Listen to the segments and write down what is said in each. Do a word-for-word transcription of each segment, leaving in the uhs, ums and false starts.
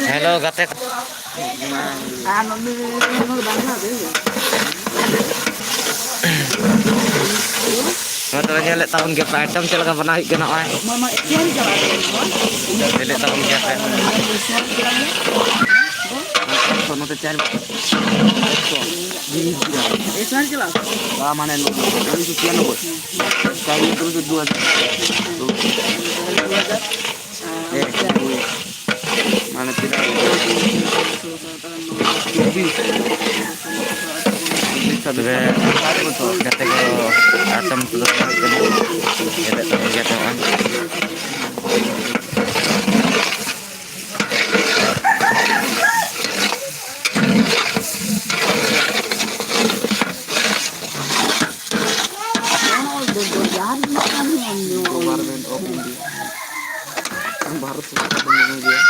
Hello ᱜᱟᱛᱮ ᱠᱚ᱾ ᱢᱟ ᱛᱚᱵᱮ ᱧᱮᱞᱮᱫ ᱛᱟᱵᱚᱱ ᱜᱮᱭᱟ ᱯᱮ, ᱟᱭᱴᱮᱢ ᱪᱮᱫ ᱞᱮᱠᱟ ᱵᱮᱱᱟᱣ ᱦᱩᱭᱩᱜ ᱠᱟᱱᱟ ᱱᱚᱜᱼᱚᱭ᱾ ᱧᱮᱞᱮᱫ ᱛᱟᱵᱚᱱ ᱜᱮᱭᱟ ᱯᱮ᱾ ᱱᱚᱛᱮ ᱪᱟᱨ ᱢᱟᱱᱮ ᱫᱩ ᱦᱟᱡᱟᱨ᱾ ᱢᱟᱱᱮ ᱛᱤᱱᱟᱹᱜ? ᱛᱚᱵᱮ ᱜᱟᱛᱮ ᱠᱚ, ᱟᱭᱴᱮᱢ ᱠᱚᱫᱚ ᱦᱩᱭᱩᱜ ᱠᱟᱱᱟ᱾ ᱧᱮᱞᱮᱫ ᱛᱟᱵᱚᱱ ᱜᱮᱭᱟ ᱯᱮ ᱱᱚᱜᱼᱚᱭ᱾ Government of India. ᱵᱷᱟᱨᱚᱛ ᱥᱚᱨᱠᱟᱨ ᱫᱚ ᱢᱮᱱᱟᱭ ᱜᱮᱭᱟ᱾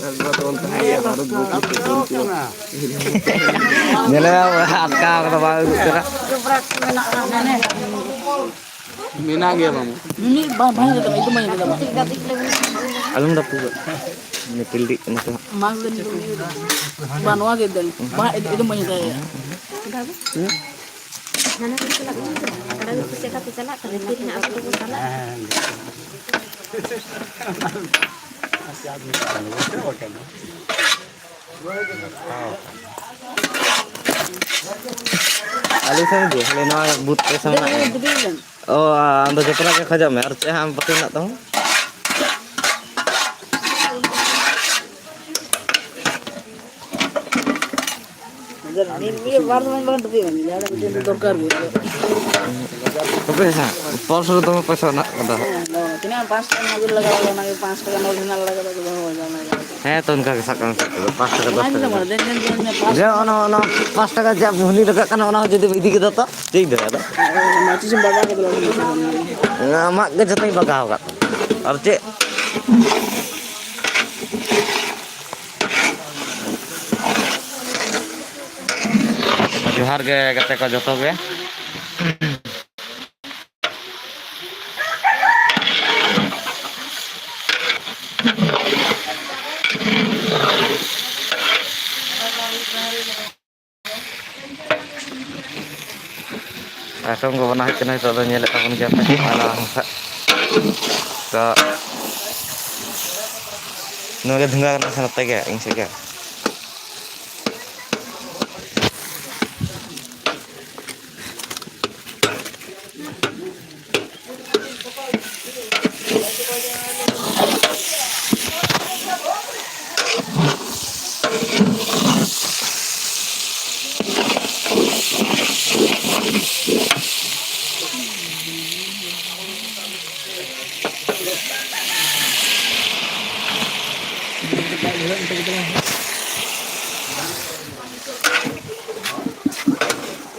ᱮᱠᱵᱟᱨ ᱚᱞ ᱛᱟᱦᱮᱸ ᱜᱮᱭᱟ, ᱵᱷᱟᱨᱚᱛ ᱵᱚᱨᱥᱚ ᱥᱚᱨᱠᱟᱨ ᱫᱚ᱾ ᱧᱮᱞᱮ ᱢᱮ, ᱟᱴᱠᱟᱣ ᱠᱟᱫᱟ, ᱵᱟᱝ ᱩᱫᱩᱜ ᱠᱟᱱᱟ᱾ ᱢᱮᱱᱟᱜ ᱜᱮᱭᱟ ᱵᱟᱝ? ᱢᱤᱢᱤᱫ ᱵᱟᱝ, ᱵᱟᱝ ᱦᱩᱭᱩᱜ ᱛᱟᱢᱟ, ᱮᱠᱫᱚᱢ ᱵᱟᱝ ᱦᱩᱭᱩᱜ ᱛᱟᱢᱟ᱾ ᱟᱞᱚᱢ ᱨᱟᱹᱯᱩᱫᱟ᱾ ᱩᱱᱤ ᱯᱤᱞᱰᱤᱜ ᱠᱟᱱᱟ ᱥᱮ ᱵᱟᱝ? ᱵᱟᱝ, ᱱᱚᱣᱟ ᱜᱮ ᱫᱮᱱ᱾ ᱵᱟᱝ, ᱮᱠᱫᱚᱢ ᱵᱟᱹᱧ ᱦᱟᱛᱟᱣᱟ᱾ ᱦᱟᱱᱟ ᱠᱚ ᱪᱟᱞᱟᱜ ᱠᱟᱱᱟ, ᱦᱟᱱᱟ ᱠᱚ ᱪᱟᱞᱟᱜ ᱠᱟᱱᱟ, ᱛᱤᱨ ᱨᱮᱱᱟᱜ ᱟᱹᱛᱩ ᱠᱚ ᱪᱟᱞᱟᱜ᱾ ᱟᱞᱮ ᱥᱮᱱ ᱦᱤᱡᱩᱜ, ᱠᱷᱟᱹᱞᱤ ᱱᱚᱣᱟ ᱵᱩᱛ ᱨᱮ ᱥᱟᱢᱱᱟᱜ ᱠᱟᱱᱟ᱾ ᱚ, ᱟᱢ ᱫᱚ ᱡᱚᱛᱚᱱᱟᱜ ᱜᱮ ᱠᱷᱚᱡᱚᱜ ᱢᱮ, ᱟᱨ ᱪᱮᱫ ᱦᱚᱸ ᱵᱟᱹᱠᱤ ᱢᱮᱱᱟᱜ ᱛᱟᱢᱟ? ᱢᱤᱫ ᱵᱟᱨ ᱫᱚ ᱵᱟᱝ ᱰᱩᱵᱩᱡ ᱵᱟᱝ, ᱡᱟᱦᱟᱸ ᱢᱤᱫᱴᱮᱱ ᱫᱚᱨᱠᱟᱨ ᱜᱮ᱾ ᱛᱚᱵᱮ ᱦᱟᱸᱜ, ᱯᱟᱨᱥ ᱨᱮ ᱫᱚᱢᱮ ᱯᱚᱭᱥᱟ ᱢᱮᱱᱟᱜ ᱟᱠᱟᱫᱟ᱾ ᱦᱮᱸ, ᱟᱫᱚ ᱛᱤᱱᱟᱹᱜ ᱯᱟᱸᱪ ᱴᱟᱠᱟ ᱱᱚᱣᱟ ᱜᱮ ᱞᱟᱜᱟᱣ ᱠᱟᱱᱟ, ᱚᱱᱟ ᱜᱮ ᱯᱟᱸᱪ ᱴᱟᱠᱟ ᱱᱳᱴ ᱦᱮᱱᱟᱜ ᱞᱟᱜᱟᱣ ᱠᱟᱫᱟ, ᱫᱚᱦᱚ ᱦᱚᱭ ᱚᱱᱟ ᱜᱮ᱾ ᱦᱮᱸ, ᱛᱚ ᱚᱱᱠᱟ ᱜᱮ ᱥᱟᱵ ᱠᱟᱜ ᱢᱮ, ᱥᱟᱵ ᱠᱟᱜ ᱢᱮ, ᱯᱟᱸᱪ ᱴᱟᱠᱟ, ᱫᱚᱥ ᱚᱱᱟ ᱴᱟᱠᱟ᱾ ᱜᱮ ᱫᱚ ᱢᱟᱱᱮ ᱯᱟᱸᱪ ᱡᱮ ᱚᱱᱟ, ᱚᱱᱟ ᱯᱟᱸᱪ ᱴᱟᱠᱟ ᱡᱟᱦᱟᱸ ᱢᱩᱦᱱᱤ ᱞᱟᱜᱟᱜ ᱠᱟᱱᱟ, ᱚᱱᱟ ᱦᱚᱸ ᱡᱩᱫᱤᱢ ᱤᱫᱤ ᱠᱮᱫᱟ ᱛᱚ ᱪᱮᱫ ᱤᱧ ᱞᱟᱹᱭᱟ ᱟᱫᱚ? ᱢᱟᱹᱪᱤᱥ ᱮᱢ ᱵᱟᱜᱟᱣ ᱠᱮᱫᱟ᱾ ᱟᱢᱟᱜ ᱜᱮ ᱡᱚᱛᱚᱧ ᱵᱟᱜᱟᱣ ᱟᱠᱟᱫ ᱛᱟᱢᱟ᱾ ᱟᱨ ᱪᱮᱫ? ᱡᱚᱦᱟᱨ ᱜᱮ ᱜᱟᱛᱮ ᱠᱚ ᱡᱚᱛᱚ ᱜᱮ᱾ ᱠᱚ ᱵᱮᱱᱟᱣ ᱦᱩᱭᱩᱜ ᱠᱟᱱᱟ ᱱᱤᱛᱚᱜ ᱫᱚ, ᱧᱮᱞᱮᱫ ᱛᱟᱵᱚᱱ ᱜᱮᱭᱟ ᱯᱮ᱾ ᱟᱨ ᱱᱚᱣᱟ ᱦᱚᱸ ᱦᱟᱸᱜ ᱛᱚ ᱱᱚᱣᱟ ᱜᱮ ᱫᱷᱩᱸᱜᱟ ᱠᱟᱱᱟ ᱥᱮ ᱱᱚᱛᱮ ᱜᱮ ᱤᱧ ᱥᱮᱫ ᱜᱮ?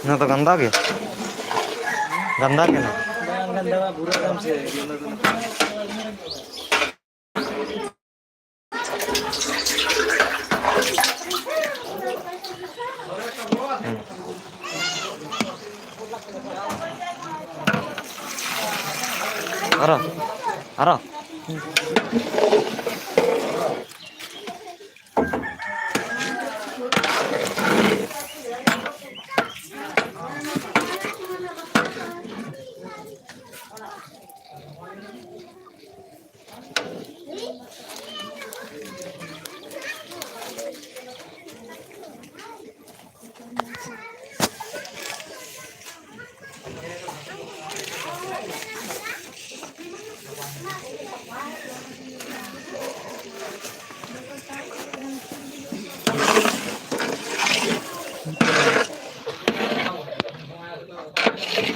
ᱱᱚᱣᱟ ᱫᱚ ᱜᱟᱱᱫᱟ ᱜᱮ? ᱜᱟᱱᱫᱟ ᱜᱮ ᱱᱚᱣᱟ? ᱦᱩᱸ᱾ ᱟᱨᱚ, ᱟᱨᱚ᱾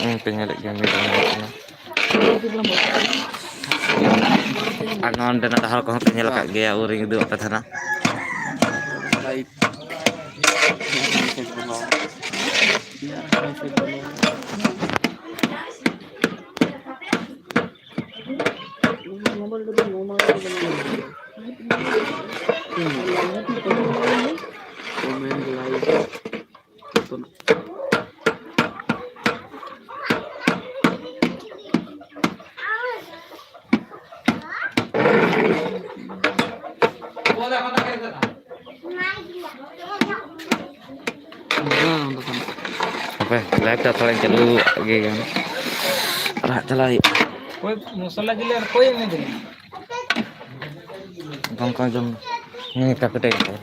ᱤᱧ ᱯᱮ ᱧᱮᱞᱮᱫ ᱜᱮᱭᱟ, ᱩᱱᱤ ᱫᱚ ᱧᱮᱞᱚᱜ ᱠᱟᱱᱟ᱾ ᱟᱨ ᱱᱚᱣᱟ ᱱᱚᱸᱰᱮᱱᱟᱜ ᱰᱟᱦᱟᱨ ᱠᱚᱦᱚᱸ ᱯᱮ ᱧᱮᱞ ᱟᱠᱟᱫ ᱜᱮᱭᱟ, ᱩᱱ ᱨᱤᱧ ᱩᱫᱩᱜ ᱟᱯᱮ ᱛᱟᱦᱮᱱᱟ᱾ ᱦᱟᱯᱮ, ᱟᱪᱪᱷᱟ, ᱛᱷᱚᱲᱟᱧ ᱪᱟᱹᱞᱩ ᱟᱜ ᱜᱮ ᱜᱟᱱ᱾ ᱟᱨ ᱦᱟᱸᱜ ᱪᱟᱞᱟᱜ ᱦᱩᱭᱩᱜᱼᱟ᱾ ᱚᱠᱚᱭ ᱢᱚᱥᱞᱟ ᱜᱮᱞᱮ ᱟᱨ ᱚᱠᱚᱭ ᱮᱢ ᱤᱫᱤᱧᱟ? ᱵᱟᱝ ᱠᱚ ᱟᱸᱡᱚᱢ᱾ ᱦᱮᱸ, ᱠᱟᱹᱴᱤᱡ ᱠᱟᱹᱴᱤᱡ᱾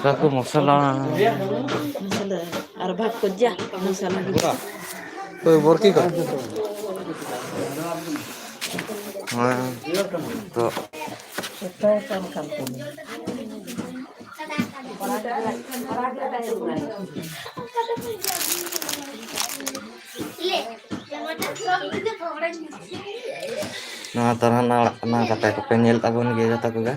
ᱠᱟᱠᱩ ᱢᱚᱥᱞᱟ᱾ ᱢᱚᱥᱞᱟ ᱟᱨ ᱵᱷᱟᱜᱽ ᱠᱚ ᱡᱟ ᱢᱚᱥᱞᱟ ᱜᱮ᱾ ᱳᱭ ᱵᱚᱨᱠᱤ ᱠᱚ᱾ ᱦᱮᱸ, ᱛᱚ᱾ ᱡᱚᱛᱚ ᱠᱟᱱ ᱠᱟᱱ ᱛᱟᱵᱚᱱᱟ᱾ ᱱᱚᱣᱟ ᱛᱚᱨᱦᱟᱱ ᱟᱲᱟᱜ ᱠᱟᱱᱟ, ᱜᱟᱛᱮ ᱠᱚᱯᱮ ᱧᱮᱞ ᱛᱟᱵᱚᱱ ᱜᱮᱭᱟ ᱡᱚᱛᱚ ᱠᱚᱜᱮ᱾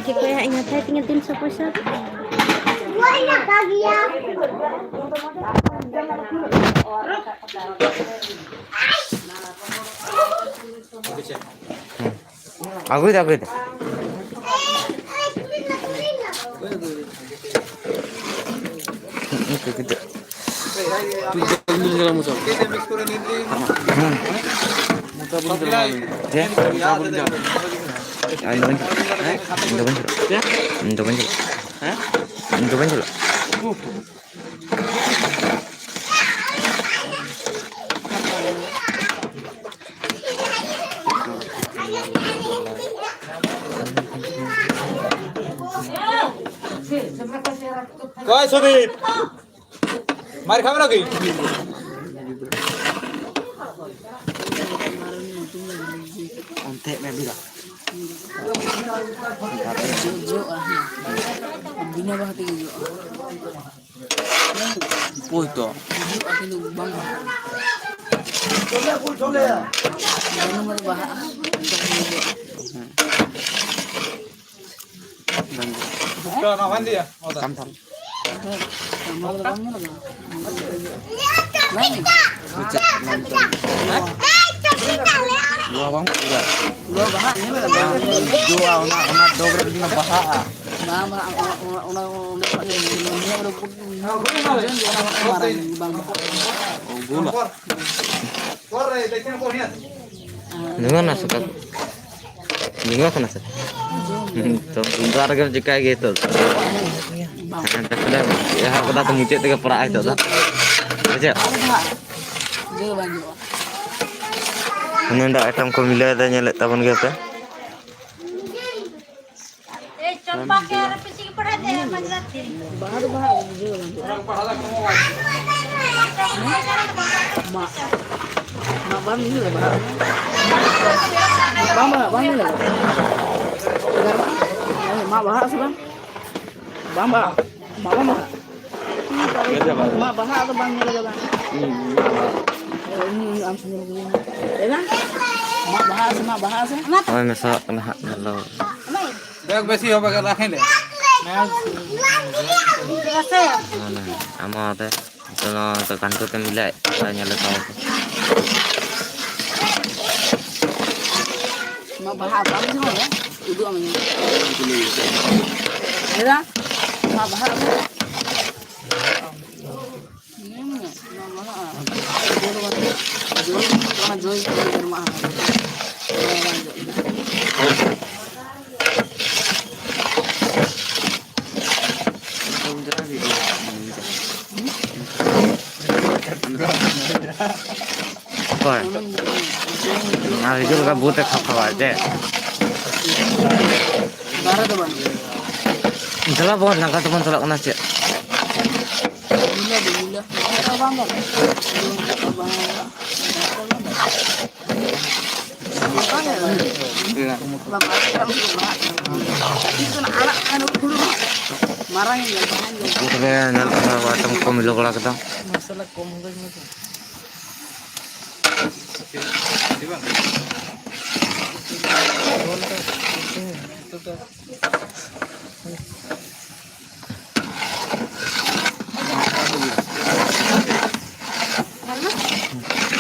ᱴᱷᱤᱠ ᱜᱮᱭᱟ, ᱤᱧ ᱦᱟᱛᱟᱣ ᱛᱤᱧᱟᱹ ᱛᱤᱱᱥᱚ ᱯᱚᱭᱥᱟ ᱫᱚ᱾ ᱟᱹᱜᱩᱭ ᱫᱟ, ᱟᱹᱜᱩᱭ ᱫᱟ᱾ ᱤᱱᱠᱟᱹ ᱠᱟᱛᱮ᱾ ᱦᱮᱸ᱾ ᱟᱨ ᱤᱧ ᱫᱚ ᱵᱟᱹᱧ ᱪᱟᱞᱟᱜᱼᱟ᱾ ᱤᱧ ᱫᱚ ᱵᱟᱹᱧ ᱪᱟᱞᱟᱜᱼᱟ᱾ ᱤᱧ ᱫᱚ ᱵᱟᱹᱧ ᱪᱟᱞᱟᱜᱼᱟ᱾ ᱤᱧ ᱫᱚ ᱵᱟᱹᱧ ᱪᱟᱞᱟᱜᱼᱟ᱾ ᱚᱠᱚᱭ ᱥᱩᱫᱤᱯ? ᱢᱟᱨ ᱠᱷᱟᱢ ᱱᱟᱠᱤ? ᱚᱱᱛᱮ ᱢᱮ ᱵᱤᱨᱟ᱾ ᱡᱚ-, ᱡᱚᱜᱼᱟ, ᱦᱮᱸ᱾ ᱵᱤᱱᱟᱹ ᱵᱟᱦᱟ ᱛᱮᱜᱮ ᱡᱚᱜᱼᱟ᱾ ᱦᱳᱭ ᱛᱚ᱾ ᱡᱚᱜᱼᱟ, ᱠᱤᱱᱛᱩ ᱵᱟᱝ ᱵᱟᱦᱟᱜᱼᱟ᱾ ᱵᱟᱦᱟᱜᱼᱟ᱾ ᱦᱮᱸ᱾ ᱵᱟᱝ ᱜᱮ᱾ ᱠᱟᱱᱴᱷᱟᱲ᱾ ᱦᱮᱸ, ᱚᱱᱟ ᱫᱚ ᱵᱟᱝ ᱧᱮᱞ ᱟᱠᱟᱱᱟ᱾ ᱵᱟᱝ ᱜᱮ᱾ ᱪᱮᱫ ᱵᱟᱝ ᱧᱮᱞ ᱟᱠᱟᱱᱟ? ᱱᱚᱣᱟ ᱵᱟᱝ ᱯᱩᱨᱟ᱾ ᱱᱚᱣᱟ ᱵᱟᱦᱟ ᱧᱮᱞ ᱟᱠᱟᱱᱟ᱾ ᱡᱚᱜᱼᱟ, ᱚᱱᱟ, ᱚᱱᱟ ᱰᱚᱜᱽ ᱨᱮ ᱡᱩᱫᱤ ᱵᱟᱦᱟᱜᱼᱟ᱾ ᱵᱟᱝ, ᱵᱟᱝ, ᱚᱱᱟ, ᱚᱱᱟ, ᱚᱸᱰᱮ ᱠᱷᱚᱱᱟᱜ ᱜᱮ ᱱᱤᱭᱟᱹ ᱠᱚᱨᱮ ᱯᱩᱨᱟᱹ ᱚᱱᱟ ᱢᱟᱨᱟᱝ ᱵᱟᱝ ᱵᱟᱦᱟᱜᱼᱟ᱾ ᱚ, ᱜᱳᱞᱟ᱾ ᱱᱚᱣᱟ ᱱᱟᱥᱮ ᱠᱟᱛᱮ᱾ ᱱᱤᱝᱜᱟᱹ ᱠᱟᱱᱟ ᱥᱮ? ᱦᱩᱸ, ᱛᱚ ᱵᱚᱸᱜᱟ ᱨᱮᱜᱮᱢ ᱪᱤᱠᱟᱹᱭ ᱜᱮᱭᱟ ᱛᱚ? ᱦᱮᱸ, ᱛᱟᱦᱞᱮ ᱮᱦᱚᱵ ᱠᱟᱫᱟ ᱛᱚ, ᱢᱩᱪᱟᱹᱫ ᱛᱮᱜᱮ ᱯᱟᱲᱟᱜ ᱦᱤᱛᱚᱜ ᱫᱚ᱾ ᱵᱩᱡᱷᱟᱹᱣ? ᱩᱱᱟᱹᱜ ᱰᱟᱜ ᱟᱭᱴᱮᱢ ᱠᱚ ᱢᱤᱞᱟᱹᱣ ᱮᱫᱟ, ᱧᱮᱞᱮᱫ ᱛᱟᱵᱚᱱ ᱜᱮᱭᱟ ᱯᱮ᱾ ᱵᱟᱦᱟ ᱫᱚ ᱵᱟᱦᱟ, ᱵᱩᱡᱷᱟᱹᱣ ᱵᱟᱝ ᱦᱩᱭᱩᱜᱼᱟ᱾ ᱢᱟᱜ, ᱢᱟᱜ ᱵᱟᱢ ᱧᱮᱞ ᱞᱮᱫᱟ ᱵᱟᱦᱟ? ᱵᱟᱝ ᱵᱟᱦᱟ, ᱵᱟᱝ ᱧᱮᱞ ᱞᱮᱫᱟ? ᱢᱟᱜ ᱵᱟᱦᱟ ᱥᱮ ᱵᱟᱝ? ᱵᱟᱝ ᱵᱟᱦᱟ, ᱢᱟᱜ ᱵᱟᱝ ᱵᱟᱦᱟ᱾ ᱢᱟᱜ ᱵᱟᱦᱟ ᱟᱫᱚ ᱵᱟᱝ ᱧᱮᱞ ᱠᱟᱫᱟ᱾ ᱦᱩᱸ, ᱢᱟᱜ ᱵᱟᱦᱟ᱾ ᱩᱱᱤ ᱟᱢ ᱥᱚᱸᱜᱮ ᱞᱟᱹᱜᱤᱫ ᱮᱱᱟ? ᱢᱟᱜ ᱵᱟᱦᱟ ᱥᱮ, ᱢᱟᱜ ᱵᱟᱦᱟ ᱥᱮ? ᱦᱳᱭ, ᱢᱮᱥᱟᱣᱟᱜ ᱠᱟᱱᱟ ᱦᱟᱸᱜ, ᱧᱮᱞ ᱫᱚ᱾ ᱵᱮᱥ ᱵᱮᱥᱤ ᱦᱚᱵᱮ ᱠᱟᱫᱟ ᱠᱷᱟᱱ ᱞᱮ᱾ ᱢᱟᱱᱮ, ᱟᱢᱟᱣ ᱛᱮ, ᱱᱤᱛᱚᱜ ᱱᱚᱣᱟ ᱱᱤᱛᱚᱜ ᱜᱷᱟᱱᱴᱩ ᱛᱮ ᱢᱤᱞᱟᱹᱭᱮᱫ ᱠᱚᱣᱟ, ᱧᱮᱞ ᱠᱚᱣᱟ ᱠᱚ᱾ ᱢᱟ ᱵᱟᱦᱟ ᱵᱟᱝ ᱡᱚᱢ ᱨᱮ ᱩᱫᱩᱜ ᱟᱢ᱾ ᱮᱨᱟ, ᱢᱟ ᱵᱟᱦᱟ ᱟᱹᱜᱩ᱾ ᱦᱩᱸ, ᱢᱟ ᱵᱟᱦᱟ᱾ ᱡᱚᱭ, ᱡᱚᱭ, ᱡᱚᱭ, ᱡᱚᱭ, ᱡᱚᱭ᱾ ᱚᱠᱚᱭ? ᱟᱨ ᱦᱤᱡᱩᱜ ᱞᱮᱠᱟ ᱵᱩᱛ ᱮ ᱠᱷᱟᱯ ᱠᱷᱟᱯᱟ ᱪᱮ? ᱫᱟᱨᱮ ᱫᱚ ᱵᱟᱹᱱᱩᱜ᱾ ᱫᱮᱞᱟ ᱵᱚᱱ, ᱱᱟᱜᱟ ᱛᱮᱵᱚᱱ ᱪᱟᱞᱟᱜ ᱠᱟᱱᱟ ᱪᱮᱫ? ᱧᱤᱫᱟᱹ ᱫᱚ ᱧᱤᱫᱟᱹ᱾ ᱵᱟᱝ ᱜᱟᱱᱚᱜᱼᱟ᱾ ᱵᱟᱝ ᱜᱟᱱᱚᱜᱼᱟ᱾ ᱢᱟᱨᱟᱝ ᱧᱮᱞ ᱛᱚᱵᱮ ᱧᱮᱞ ᱠᱟᱛᱮ ᱵᱟᱨ ᱴᱟᱝ ᱠᱚ ᱢᱤᱞᱟᱹᱣ ᱵᱟᱲᱟ ᱠᱮᱫᱟ᱾ ᱢᱚᱥᱞᱟ ᱠᱚᱢ ᱦᱚᱸ ᱵᱟᱹᱧ ᱢᱮᱥᱟ᱾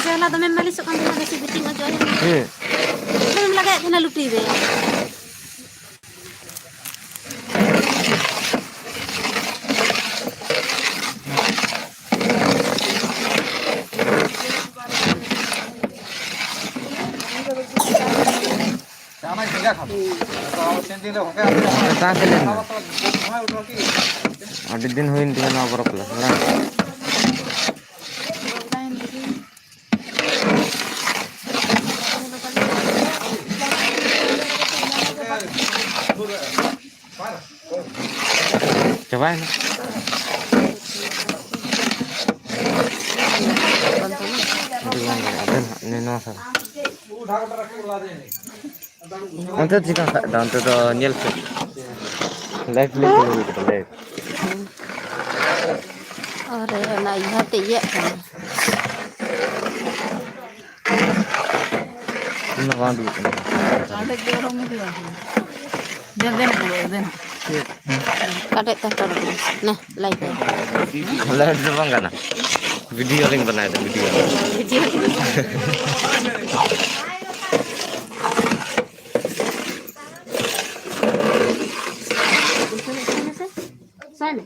ᱡᱮ ᱦᱚᱞᱟ ᱫᱚᱢᱮᱢ ᱢᱟᱹᱞᱤᱥᱚᱜ ᱠᱟᱱ ᱛᱟᱦᱮᱱᱟ, ᱵᱮᱥᱤ ᱵᱤᱴᱤᱝ ᱚᱪᱚᱜ ᱟᱭ᱾ ᱦᱮᱸ᱾ ᱫᱚᱢᱮᱢ ᱞᱟᱜᱟᱭᱮᱫ ᱛᱟᱦᱮᱱᱟ ᱞᱩᱴᱤ ᱨᱮ᱾ ᱚᱠᱟ ᱥᱮᱫ ᱞᱮ ᱢᱮᱱᱟ? ᱟᱹᱰᱤ ᱫᱤᱱ ᱦᱩᱭᱮᱱ ᱛᱤᱧᱟ ᱱᱚᱣᱟ ᱯᱚᱨᱚᱵᱽ ᱠᱚᱫᱚ, ᱵᱟᱲᱟᱭ? ᱪᱟᱵᱟᱭᱮᱱᱟ᱾ ᱟᱹᱰᱤ ᱜᱟᱱ ᱜᱮ᱾ ᱟᱫᱚ ᱱᱟᱦᱟᱜ ᱱᱚᱣᱟ ᱥᱟᱨ᱾ ᱚᱱᱛᱮ ᱫᱚ ᱪᱮᱠᱟ ᱥᱟᱵ ᱮᱫᱟ? ᱚᱱᱛᱮ ᱫᱚ ᱧᱮᱞ ᱯᱮ᱾ ᱞᱟᱭᱤᱴ ᱞᱤᱧ ᱪᱟᱹᱞᱩ ᱠᱟᱫᱟ, ᱞᱟᱭᱤᱴ᱾ ᱟᱨᱮ, ᱚᱱᱟ ᱤᱭᱟᱹ ᱛᱮ ᱤᱭᱟᱹᱜ ᱠᱟᱱᱟ᱾ ᱚᱱᱟ ᱵᱟᱝ ᱩᱰᱩᱠᱚᱜ ᱠᱟᱱᱟ᱾ ᱫᱮᱱ, ᱫᱮᱱ, ᱫᱮᱱ᱾ ᱠᱟᱴᱮᱡ ᱛᱮ ᱦᱟᱛᱟᱲ ᱠᱟᱱᱟ᱾ ᱱᱟ, ᱞᱟᱭᱤᱴ ᱫᱚ᱾ ᱞᱟᱭᱤᱴ ᱫᱚ ᱵᱟᱝ ᱠᱟᱱᱟ᱾ ᱵᱷᱤᱰᱤᱭᱳ ᱞᱤᱧ ᱵᱮᱱᱟᱣ ᱮᱫᱟ, ᱵᱷᱤᱰᱤᱭᱳ᱾ ᱵᱷᱤᱰᱤᱭᱳ᱾ ᱥᱟᱭ ᱢᱮ᱾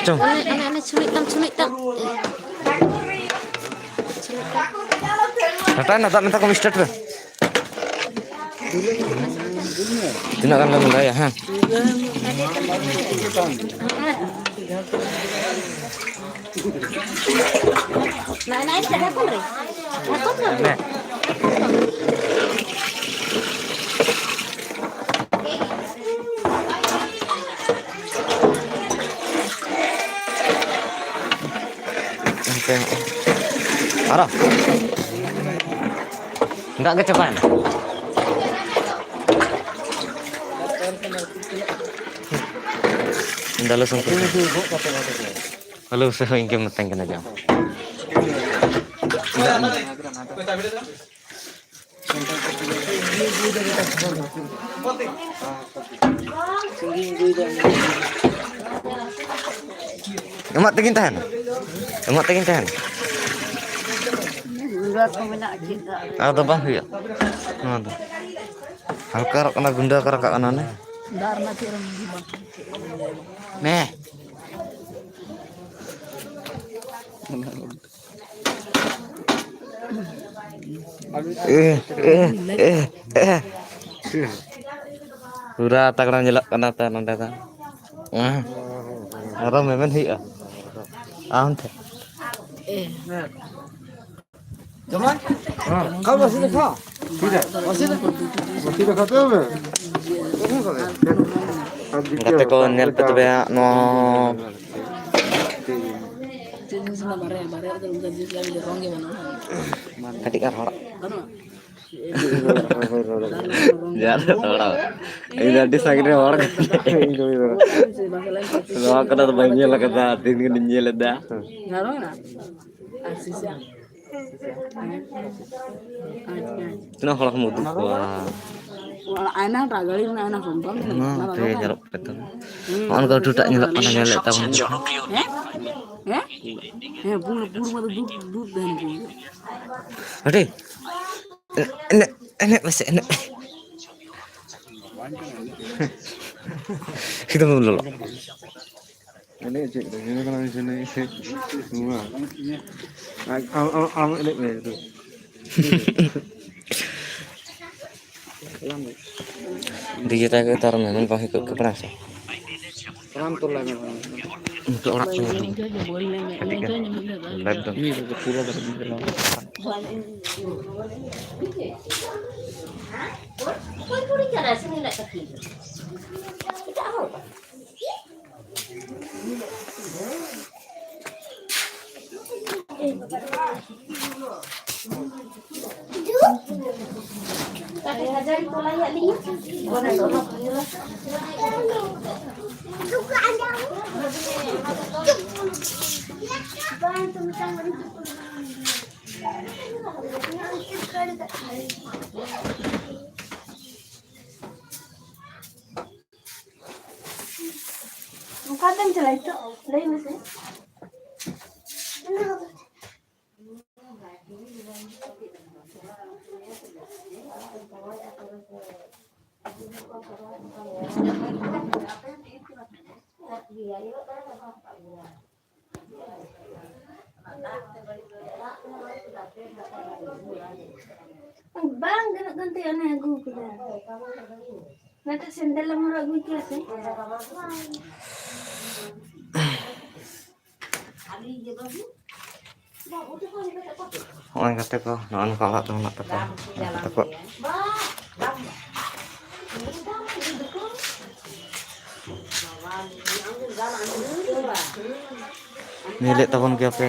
ᱪᱚᱝ᱾ ᱚᱱᱮ, ᱚᱱᱮ, ᱚᱱᱮ ᱪᱷᱩᱞᱩᱡ ᱛᱟᱢ, ᱪᱷᱩᱞᱩᱡ ᱛᱟᱢ᱾ ᱪᱷᱩᱞᱩᱡ ᱛᱟᱢ᱾ ᱴᱟᱴᱟ ᱱᱟ, ᱫᱟᱜ ᱢᱮᱛᱟ ᱠᱚᱢ, start ᱨᱮ᱾ ᱛᱤᱱᱟᱹᱜ ᱜᱟᱱ ᱞᱮ ᱵᱚᱸᱜᱟᱭᱟ, ᱦᱮᱸ? ᱱᱟᱭ, ᱱᱟᱭ, ᱪᱮᱫ ᱦᱚᱯᱚᱱ ᱨᱮ? ᱦᱚᱯᱚᱱ ᱨᱮ? ᱦᱮᱸ᱾ ᱟᱨᱚ? ᱫᱟᱜ ᱜᱮ ᱪᱟᱵᱟᱭᱮᱱᱟ᱾ ᱫᱟᱞᱮ ᱥᱚᱢᱯᱚᱨᱠᱚ᱾ ᱦᱮᱞᱳ, ᱥᱮ ᱦᱳᱭ, ᱤᱧ ᱜᱮᱢ ᱢᱮᱛᱟᱹᱧ ᱠᱟᱱᱟ ᱡᱟ᱾ ᱮᱢᱟᱜ ᱛᱮᱜᱤᱧ ᱛᱟᱦᱮᱱᱟ, ᱮᱢᱟᱜ ᱛᱮᱜᱤᱧ ᱛᱟᱦᱮᱱᱟ᱾ ᱜᱩᱸᱰᱟ ᱠᱚ ᱢᱮᱱᱟᱜᱼᱟ ᱪᱮᱫ ᱫᱟᱜ ᱨᱮ? ᱟᱫᱚ ᱵᱟᱝ ᱦᱩᱭᱩᱜᱼᱟ ᱱᱚᱣᱟ ᱫᱚ᱾ ᱦᱟᱞᱠᱟ ᱨᱚᱜ ᱠᱟᱱᱟ, ᱜᱩᱸᱰᱟ ᱠᱚ ᱨᱟᱠᱟᱵ ᱠᱟᱱᱟ ᱚᱱᱮ᱾ ᱫᱟᱜ ᱨᱮᱱᱟᱜ ᱪᱮᱫ ᱦᱚᱸ ᱵᱟᱝ᱾ ᱱᱮ᱾ ᱮ, ᱮ, ᱮ, ᱮ᱾ ᱯᱩᱨᱟ ᱛᱟᱜᱲᱟ ᱧᱮᱞᱚᱜ ᱠᱟᱱᱟ ᱛᱚ ᱱᱚᱸᱰᱮ ᱫᱚ᱾ ᱦᱮᱸ᱾ ᱟᱨᱚ ᱢᱮᱢᱮᱱ ᱦᱩᱭᱩᱜᱼᱟ ᱟᱢ ᱴᱷᱮᱱ᱾ ᱡᱚᱢᱟᱭ? ᱦᱮᱸ᱾ ᱠᱷᱟᱣ ᱵᱟᱥᱤ ᱫᱚ ᱠᱷᱟᱣ᱾ ᱵᱟᱥᱤ ᱫᱚ? ᱵᱟᱥᱤ ᱫᱚ ᱠᱷᱟᱣ ᱛᱚᱵᱮ᱾ ᱜᱟᱛᱮ ᱠᱚ, ᱧᱮᱞ ᱯᱮ ᱛᱚᱵᱮ ᱦᱟᱸᱜ ᱱᱚᱣᱟ ᱦᱚᱸ᱾ ᱪᱮᱫ ᱡᱤᱱᱤᱥ ᱨᱮᱱᱟᱜ ᱵᱟᱨᱭᱟ, ᱵᱟᱨᱭᱟ ᱨᱮᱫᱚ ᱚᱱᱠᱟ ᱡᱤᱱᱤᱥ ᱞᱟᱹᱜᱤᱫ ᱨᱚᱝ ᱜᱮ ᱵᱟᱹᱱᱩᱜᱼᱟ᱾ ᱠᱟᱹᱴᱤᱡ ᱜᱟᱱ ᱦᱚᱲᱟᱜ᱾ ᱵᱟᱹᱱᱩᱜᱼᱟ? ᱡᱟᱦᱟᱸ ᱨᱮ ᱦᱚᱲᱟᱜ᱾ ᱤᱧ ᱫᱚ ᱟᱹᱰᱤ ᱥᱟᱺᱜᱤᱧ ᱨᱮ ᱦᱚᱲ ᱠᱟᱱᱟᱧ᱾ ᱱᱚᱣᱟ ᱠᱚᱨᱮ ᱫᱚ ᱵᱟᱹᱧ ᱧᱮᱞ ᱟᱠᱟᱫᱟ, ᱛᱤᱦᱤᱧ ᱜᱮᱞᱤᱧ ᱧᱮᱞ ᱮᱫᱟ᱾ ᱡᱷᱟᱲᱣᱟ ᱢᱮᱱᱟᱜᱼᱟ? ᱟᱨ ᱥᱤᱥᱟ᱾ ᱛᱤᱱᱟᱹᱜ ᱦᱚᱲ ᱠᱚᱢ ᱩᱫᱩᱜ ᱠᱚᱣᱟ? ᱟᱭᱱᱟ ᱴᱟᱜ ᱜᱟᱹᱲᱤ ᱨᱮᱱᱟᱜ ᱟᱭᱱᱟ ᱠᱚ, ᱵᱟᱢ ᱧᱮᱞ ᱚᱱᱟ ᱠᱟᱫᱟ? ᱦᱟᱯᱮ ᱚᱱᱟ ᱫᱚ ᱧᱮᱞᱚᱜ ᱠᱟᱱ ᱛᱟᱢᱟ᱾ ᱦᱩᱸ, ᱦᱚᱸᱜᱼᱚ ᱱᱚᱝᱠᱟ ᱩᱛᱩ ᱴᱟᱜ ᱧᱮᱞᱚᱜ ᱠᱟᱱᱟ, ᱧᱮᱞ ᱞᱮᱫ ᱛᱟᱵᱚᱱ ᱜᱮ᱾ ᱦᱮᱸ? ᱦᱮᱸ? ᱦᱮᱸ, ᱯᱩᱲ, ᱯᱩᱲ ᱢᱟ ᱫᱩ, ᱫᱩ ᱛᱟᱦᱮᱱ ᱯᱩᱲ᱾ ᱦᱟᱹᱴᱤ᱾ ᱮᱱᱮᱡ, ᱮᱱᱮᱡ ᱢᱮᱥᱮ, ᱮᱱᱮᱡ᱾ ᱮᱠᱫᱚᱢ ᱞᱚᱞᱚ᱾ ᱮᱱᱮᱡ ᱪᱮᱫ ᱨᱮ? ᱧᱮᱞ ᱠᱟᱱᱟ ᱢᱤᱫ ᱥᱮᱱ ᱮᱱᱮᱡ ᱥᱮ? ᱱᱚᱣᱟ᱾ ᱟᱢ, ᱟᱢ, ᱟᱢ ᱮᱱᱮᱡ ᱢᱮ ᱱᱤᱛᱚᱜ᱾ ᱰᱤᱡᱮ ᱛᱟᱠᱚ ᱛᱟᱨ ᱢᱮ, ᱢᱮᱱ ᱵᱟᱝ ᱦᱩᱭ ᱠᱚᱜ ᱠᱮ ᱯᱟᱲᱟ ᱥᱮ᱾ ᱱᱤᱛᱚᱜ ᱚᱲᱟᱜ ᱠᱚ ᱧᱮᱞ ᱢᱮ᱾ ᱠᱟᱹᱴᱤᱡ ᱜᱟᱱ᱾ ᱞᱟᱭᱤᱵᱷ ᱫᱚ᱾ ᱚᱠᱚᱭ ᱠᱩᱲᱤ ᱠᱟᱱᱟᱭ ᱥᱮ ᱱᱤᱱᱟᱹᱜ ᱠᱟᱹᱴᱤᱡ? ᱮᱴᱟᱜ ᱦᱚᱲ? ᱚᱠᱟᱛᱮᱢ ᱪᱟᱞᱟᱜᱼᱟ ᱱᱤᱛᱚᱜ? ᱞᱟᱹᱭ ᱢᱮᱥᱮ᱾ ᱵᱟᱝ ᱜᱟᱱᱚᱜ ᱠᱟᱱ ᱛᱟᱭᱟ, ᱚᱱᱮ ᱟᱹᱜᱩ ᱠᱟᱫᱟ᱾ ᱢᱤᱫᱴᱮᱡ ᱥᱮᱱᱰᱮᱞ ᱮᱢ ᱦᱚᱨᱚᱜ ᱟᱹᱜᱩ ᱠᱮᱭᱟ ᱥᱮ? ᱦᱚᱸᱜᱼᱚᱭ ᱜᱟᱛᱮ ᱠᱚ, ᱱᱚᱜᱼᱚ ᱱᱚᱝᱠᱟ ᱚᱲᱟᱜ ᱫᱚ ᱢᱮᱱᱟᱜ ᱛᱟᱠᱚᱣᱟ᱾ ᱛᱟᱠᱚ᱾ ᱧᱮᱞᱮᱫ ᱛᱟᱵᱚᱱ ᱜᱮᱭᱟ ᱯᱮ᱾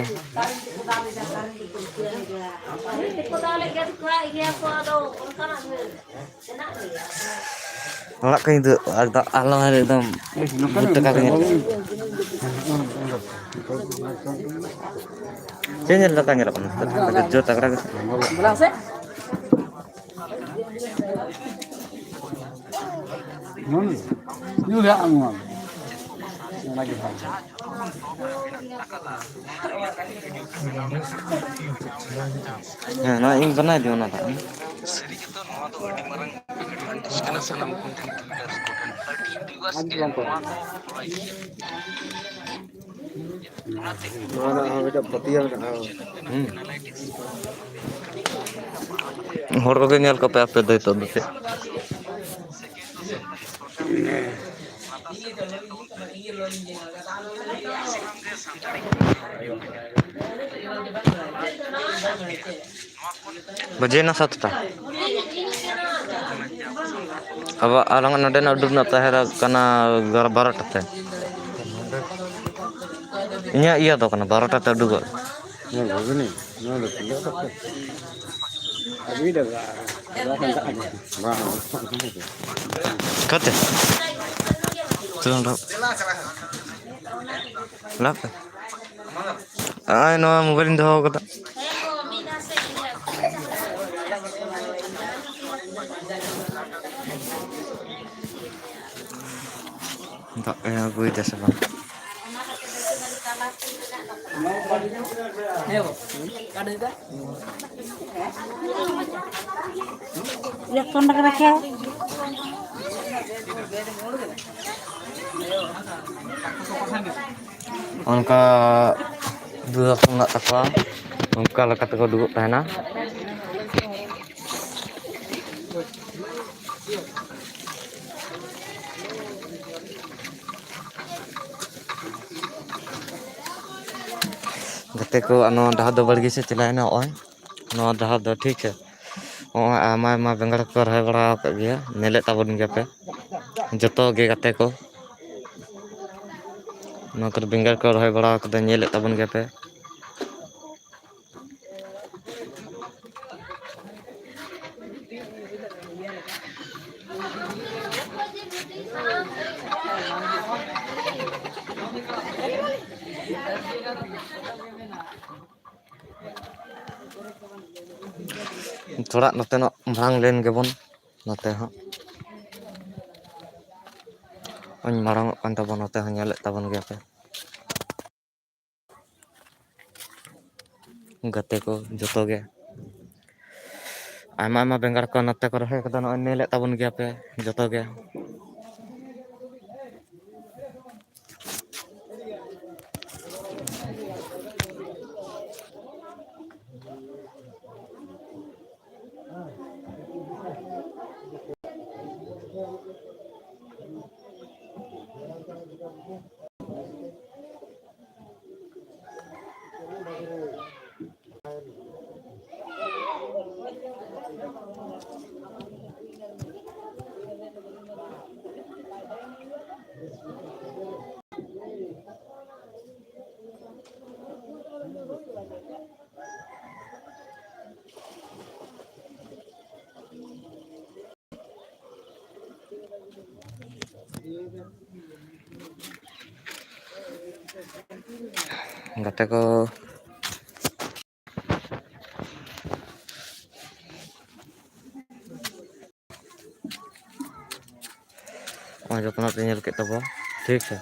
ᱚᱲᱟᱜ ᱠᱚ ᱧᱤᱫᱟᱹ ᱮᱠᱫᱚᱢ ᱟᱞᱚ ᱮᱠᱫᱚᱢ ᱵᱩᱡᱽ ᱴᱟᱠᱟ ᱠᱚ ᱧᱮᱞ᱾ ᱪᱮᱫ ᱧᱮᱞ ᱞᱮᱠᱟ ᱧᱮᱞᱚᱜ ᱠᱟᱱᱟ? ᱡᱳᱨ ᱛᱟᱜᱲᱟ ᱜᱮ᱾ ᱦᱩᱸ, ᱧᱩ ᱨᱮᱭᱟᱜ ᱟᱢ ᱱᱚᱣᱟ᱾ ᱚᱱᱟᱜᱮ ᱵᱷᱟᱜᱮ᱾ ᱦᱮᱸ, ᱱᱚᱣᱟ ᱤᱧ ᱵᱮᱱᱟᱣ ᱫᱤᱧ ᱚᱱᱟᱴᱟᱜ᱾ ᱱᱚᱣᱟ ᱨᱮᱱᱟᱜ ᱦᱚᱸ ᱢᱤᱫᱴᱮᱱ ᱯᱟᱹᱛᱭᱟᱹᱣ ᱢᱮᱱᱟᱜᱼᱟ᱾ ᱦᱩᱸ᱾ ᱦᱚᱲ ᱠᱚᱜᱮ ᱧᱮᱞ ᱠᱚᱯᱮ ᱟᱯᱮ ᱫᱚ ᱱᱤᱛᱚᱜ ᱫᱚ ᱪᱮᱫ? ᱵᱟᱡᱮᱭᱮᱱᱟ ᱥᱟᱛᱴᱟ᱾ ᱟᱵᱚ ᱟᱞᱟᱝ ᱱᱚᱰᱮᱱᱟᱜ ᱩᱰᱩᱠ ᱨᱮᱱᱟᱜ ᱛᱟᱦᱮᱸ ᱠᱟᱱᱟ ᱮᱜᱟᱨᱚ ᱵᱟᱨᱚᱴᱟ ᱛᱮ᱾ ᱤᱧᱟᱹᱜ ᱤᱭᱟᱹ ᱫᱚ ᱠᱟᱱᱟ ᱵᱟᱨᱚᱴᱟ ᱛᱮ ᱩᱰᱩᱠᱚᱜ᱾ ᱱᱚᱣᱟ ᱜᱷᱩᱜᱽᱱᱤ, ᱱᱚᱣᱟ ᱫᱚ ᱯᱤᱞᱟᱹ ᱫᱚ ᱪᱮᱫ? ᱟᱹᱜᱩᱭ ᱫᱟ, ᱵᱟᱝ, ᱵᱟᱝ, ᱵᱟᱝ᱾ ᱚᱠᱟᱛᱮ? ᱪᱚᱞᱚ ᱱᱚᱰᱮ᱾ ᱞᱟᱵ ᱯᱮ᱾ ᱟᱭ, ᱱᱚᱣᱟ ᱢᱳᱵᱟᱭᱤᱞ ᱤᱧ ᱫᱚᱦᱚ ᱠᱟᱫᱟ᱾ ᱫᱟᱜ ᱮ ᱟᱹᱜᱩᱭᱮᱫᱟ ᱥᱮ ᱵᱟᱝ? ᱚᱱᱠᱟ ᱫᱩ ᱦᱚᱲ ᱢᱮᱱᱟᱜ ᱛᱟᱠᱚᱣᱟ, ᱚᱱᱠᱟ ᱞᱮᱠᱟ ᱛᱮᱠᱚ ᱫᱩᱲᱩᱵ ᱛᱟᱦᱮᱱᱟ᱾ ᱜᱟᱛᱮ ᱠᱚ, ᱟᱨ ᱱᱚᱣᱟ ᱰᱟᱦᱟᱨ ᱫᱚ ᱵᱟᱲᱜᱮ ᱥᱮᱫ ᱪᱟᱞᱟᱣᱮᱱᱟ᱾ ᱱᱚᱜᱼᱚᱭ ᱱᱚᱣᱟ ᱰᱟᱦᱟᱨ ᱫᱚ ᱴᱷᱤᱠ ᱥᱮ, ᱱᱚᱜᱼᱚᱭ ᱟᱭᱢᱟ ᱟᱭᱢᱟ ᱵᱮᱸᱜᱟᱲ ᱠᱚ ᱨᱚᱦᱚᱭ ᱵᱟᱲᱟ ᱟᱠᱟᱫ ᱜᱮᱭᱟ, ᱧᱮᱞᱮᱫ ᱛᱟᱵᱚᱱ ᱜᱮᱭᱟᱯᱮ ᱡᱚᱛᱚ ᱜᱮ ᱜᱟᱛᱮ ᱠᱚ᱾ ᱱᱚᱣᱟ ᱠᱚᱨᱮ ᱵᱮᱸᱜᱟᱲ ᱠᱚ ᱨᱚᱦᱚᱭ ᱵᱟᱲᱟ ᱟᱠᱟᱫᱟ, ᱧᱮᱞᱮᱫ ᱛᱟᱵᱚᱱ ᱜᱮᱭᱟᱯᱮ᱾ ᱛᱷᱚᱲᱟ ᱱᱚᱛᱮᱱᱟᱜ ᱢᱟᱲᱟᱝ ᱞᱮᱱ ᱜᱮᱵᱚᱱ, ᱱᱚᱛᱮ ᱦᱚᱸ᱾ ᱚᱧ ᱢᱟᱲᱟᱝ ᱚᱜ ᱠᱟᱱ ᱛᱟᱵᱚᱱ, ᱱᱚᱛᱮ ᱦᱚᱸ ᱧᱮᱞᱮᱫ ᱛᱟᱵᱚᱱ ᱜᱮᱭᱟ ᱯᱮ᱾ ᱜᱟᱛᱮ ᱠᱚ ᱡᱚᱛᱚ ᱜᱮ᱾ ᱟᱭᱢᱟ ᱟᱭᱢᱟ ᱵᱮᱸᱜᱟᱲ ᱠᱚ ᱱᱚᱛᱮ ᱠᱚ ᱨᱚᱦᱚᱭ ᱠᱟᱫᱟ, ᱱᱚᱜᱼᱚᱭ ᱧᱮᱞᱮᱫ ᱛᱟᱵᱚᱱ ᱜᱮᱭᱟ ᱯᱮ ᱡᱚᱛᱚ ᱜᱮ᱾ ᱜᱟᱛᱮ ᱠᱚ, ᱱᱚᱜᱼᱚᱭ ᱡᱚᱛᱱᱚ ᱯᱮ ᱧᱮᱞ ᱠᱮᱫ ᱛᱟᱵᱚᱣᱟ, ᱴᱷᱤᱠ ᱥᱮ᱾